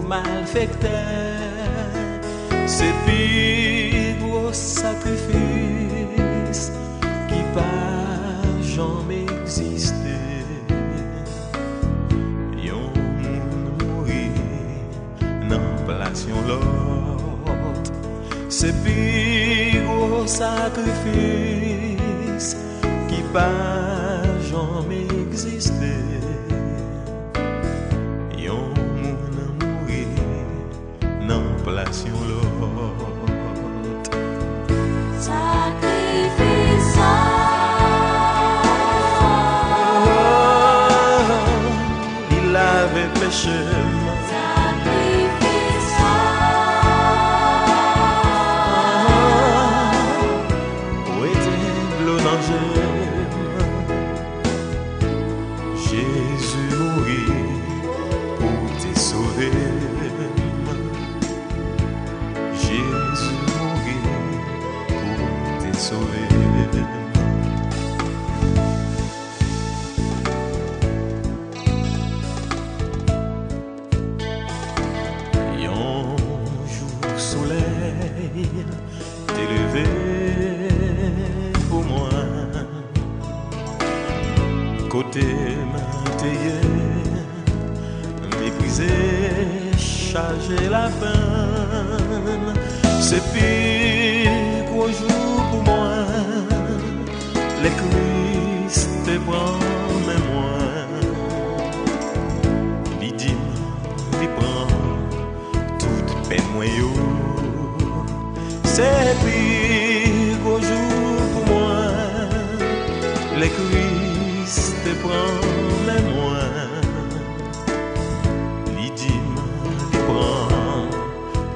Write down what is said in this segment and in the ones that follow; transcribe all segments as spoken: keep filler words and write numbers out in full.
malfektè. Se pi gwo sakrifis ki pa janm egziste. Yon moun mouri nan plas yon lòt. Se pi gwo sakrifis ki pa janm egziste. Yon moun mouri nan plas yon lòt. Sakrifis sa. Li lave peche m. Sakrifis sa. Wete dlo nan je m. Jezi mouri pou te sove m. Jezi mouri pou te sove m. Yon jou solèy te leve pou mwen. Kote m te ye, meprize, chaje lapenn. Se pi gwo jou pou mwen. Lè Kris te pran men mwen, li di m li pran tout pèn mwen yo. Se pi gwo jou pou mwen. Lè Kris te pran men mwen, li di m li pran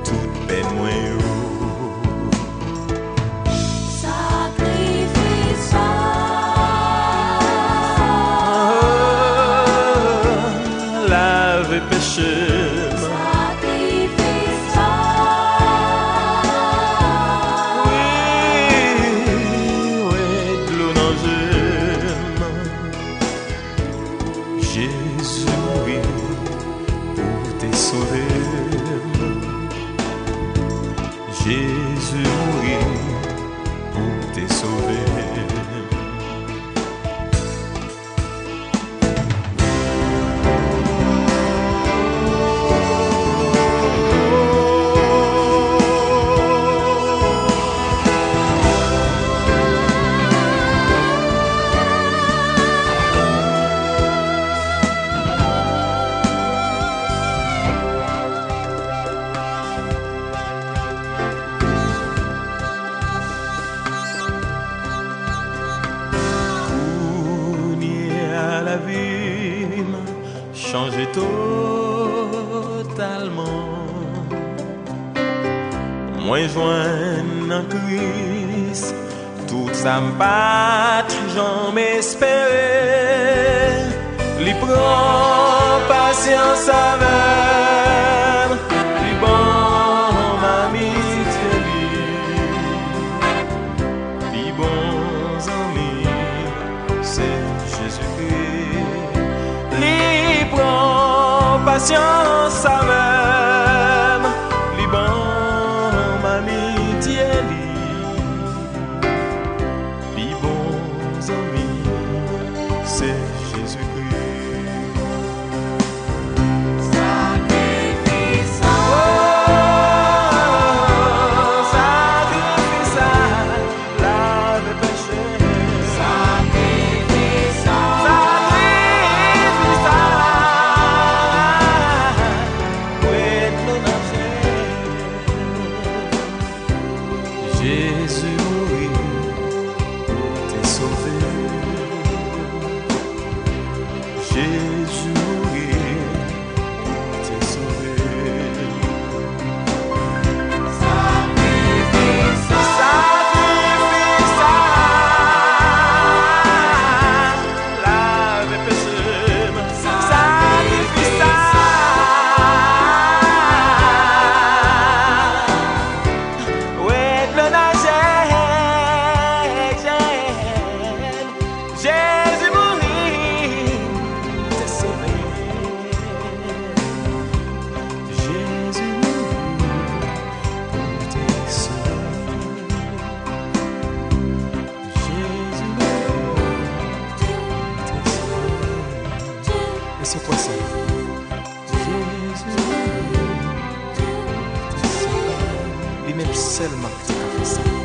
tout pèn mwen yo. Sakrifis sa. Lave peche m. Sakrifis sa. Wi, wete dlo nan je m. Jezi mouri pou te sove m. Jezi mouri pou te sove m. Kounye a lavi m chanje totalman. Mwen jwenn nan Kris tout sa m pa t janm espere. Li pran pasyans avè m, li ban m amitye li. Pi bon zanmi, se Jezikri. Li pran pasyans avè m, li ban m amitye li. Pi bon zanmi, se Jezikri. Sakrifis sa. Oh, sakrifis sa. Lave peche. Sakrifis sa. Sakrifis sa. Se kwè sa. Jezi, li menm sèlman ki te ka fè sa.